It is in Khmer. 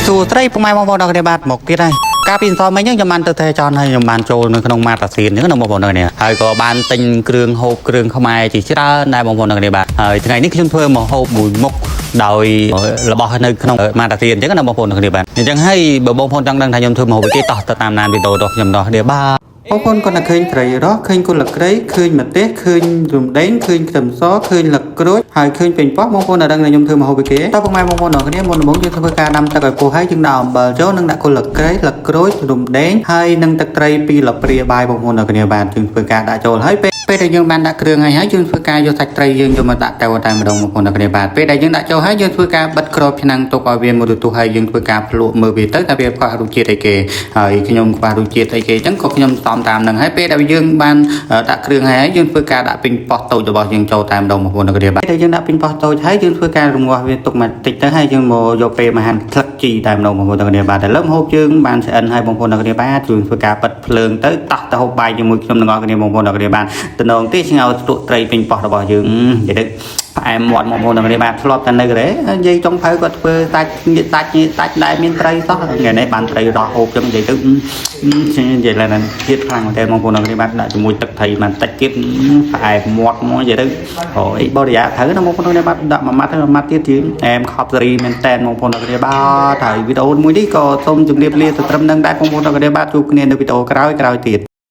សួស្តីពុកម៉ែបងប្អូនអរគ្នាបាទមកទៀតហើយកាលពីអន្សមមិញហ្នឹងខ្ញុំបានទៅទេចនហើយខ្ញុំបានចូលនៅក្នុងម៉ាតាសៀនអញ្ចឹងណាបងប្អូនអរគ្នាហើយក៏បានទិញគ្រឿងហូបគ្រឿងខ្មែរជាច្រើនដែរបងប្អូនអរគ្នាបាទហើយថ្ងៃនេះខ្ញុំធ្វើមកហូបមួយមុខដោយរបស់នៅក្នុងម៉ាតាសៀនអញ្ចឹងណាបងប្អូនអរគ្នាបាទអញ្ចឹងហើយបើបងប្អូនចង់ដឹងថាខ្ញុំធ្វើមកហូបអីគេតោះទៅតាមដានវីដេអូរបស់ខ្ញុំដល់គ្នាបាទ បងប្អូនគាត់តែឃើញត្រីរស់ឃើញគុលក្រីឃើញម្ទេសឃើញរំដេងឃើញខ្ទឹមសឃើញលឹកក្រូចហើយឃើញពេញប៉ោះបងប្អូនតែដឹងថាខ្ញុំធ្វើម្ហូបអីគេតើពុកម៉ែបងប្អូនអរគ្នាមុនដំបូងយើងធ្វើការដាំទឹកឲ្យពុះហើយយើងដាក់អំបិលចូលនិងដាក់គុលក្រីលឹកក្រូចរំដេងហើយនិងទឹកត្រីពីលព្រាបាយបងប្អូនអរគ្នាបាទយើងធ្វើការដាក់ចូលហើយពេលពេលដែលយើងបានដាក់គ្រឿងហើយហើយយើងធ្វើការយកសាច់ត្រីយើងយកមកដាក់ទៅតែម្ដងបងប្អូនអរគ្នាបាទពេលដែលយើងដាក់ចូលហើយយើងធ្វើការបិទក្របឆ្នាំងទុកឲ្យវាមួយទទួលហើយយើងធ្វើការភ្លក់មើលវាទៅតែវាខ្វះរសជាតិអីគេហើយខ្ញុំខ្វះរសជាតិអីគេអញ្ចឹងក៏ខ្ញុំផ្សំតាមនឹងហើយពេលដែលយើងបានដាក់គ្រឿងហើយយើងធ្វើការដាក់ពេញប៉ោះតូចរបស់យើងចូលតែម្ដងបងប្អូនអរគ្នាបាទពេលដែលយើងដាក់ពេញប៉ោះតូចហើយយើងធ្វើការរងាស់វាទុកបន្តិចទៅហើយយើងមកយកពេលមកហាន់ស្លឹកជីតែម្ដងបងប្អូនអរគ្នាបាទតែលើមហូបយើងបានឆ្អិនហើយបងប្អូនអរគ្នាបាទយើងធ្វើការបិទភ្លើងទៅតោះទៅហូបបាយជាមួយខ្ញុំទាំងអស់គ្នាបងប្អូនអរគ្នាបាទតំណងទេឆ្ងោស្លក់ត្រីពេញប៉ោះរបស់យើងនិយាយទៅផ្អែមមាត់បងប្អូនអរគ្នាបាទធ្លាប់តែនៅក្រេនិយាយចុងភៅគាត់ធ្វើសាច់ញាសាច់ញាសាច់ដែលមានត្រីសោះថ្ងៃនេះបានត្រីរស់ហូបចឹងនិយាយទៅនិយាយឡើងជាតិខ្លាំងមែនតើបងប្អូនអរគ្នាបាទដាក់ជាមួយទឹកត្រីបានតិចទៀតផ្អែមមាត់មកនិយាយទៅអូអីបរិយាត្រូវណាបងប្អូនអរគ្នាបាទដាក់មួយម៉ាត់ទៅមួយម៉ាត់ទៀតជាអែមខប់សេរីមែនតើបងប្អូនអរគ្នាបាទហើយវីដេអូមួយនេះក៏សូមជម្រាបលាទៅត្រឹមនឹងដែរបងប្អូនអរគ្នាបាទជួបគ្នានៅវីដេអូក្រោយៗទៀត។